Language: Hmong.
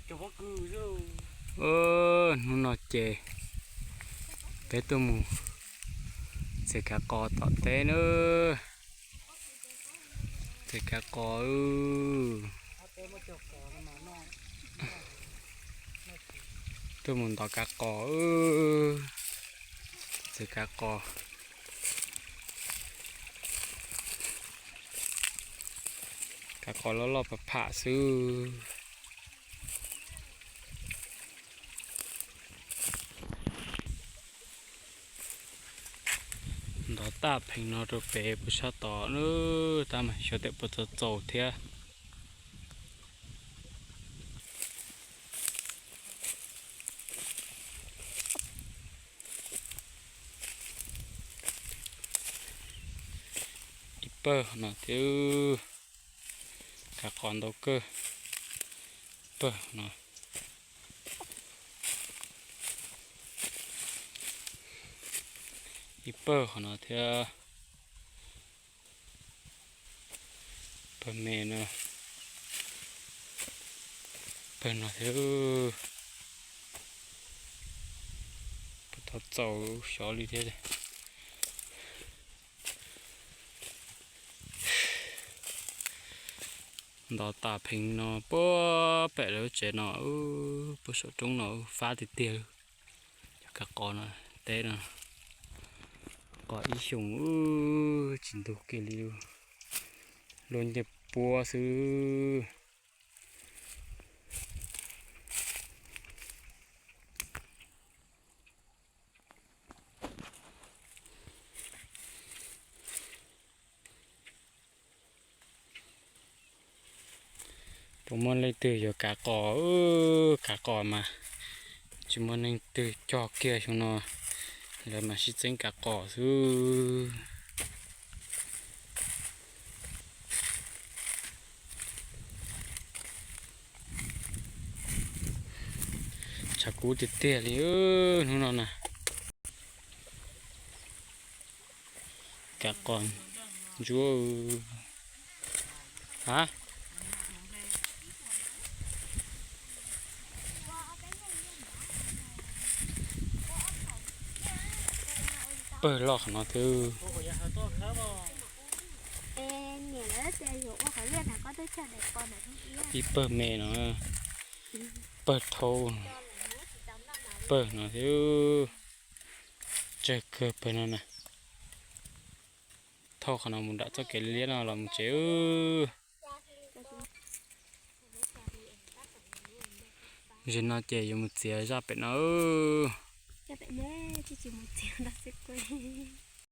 Hnub no ces peb tuaj mus txiav kav qos tom teb na. Txiav kav qos, tuaj mus ntov kav qos, txiav kav qos. Kav qos loj loj pham pham xwb. Ntov tag pheej no rau pem puag sab tod na, tab mas xyov tes puas txaus txaus thiab. Ib pawg no thiab, kav qos ntau kawg. Pawg no, ib pawg qhov no thiab. Pawg me no, pawg no thiab. Puas tau txaus xyov li thiab. Ntov tas pheej no puag pem lawv tsev no, puag saum roob no fab tiag tiag. Cov kav qos no, teb no, qos ib xyoos tsis ntug kiag li, luaj ncej puab xwb. Puas muaj leej twg yuav kav qos? Kav qos mas tsis muaj leej twg cog kiag xyoo no, lawv mas sib txeeb kav qos xwb. Tshav kub tiag tiag li hnub no na. Kav qos ntsuab. Ha, pawg loj qhov no thiab. Ib pawg me no, pawg thau, pawg no thiab. Tsawg kawg pawg no na. Thauj qhov no mus nram txoj kev liab no los mus tsev. Zaum no ces yuav mus txiav zaj pem no.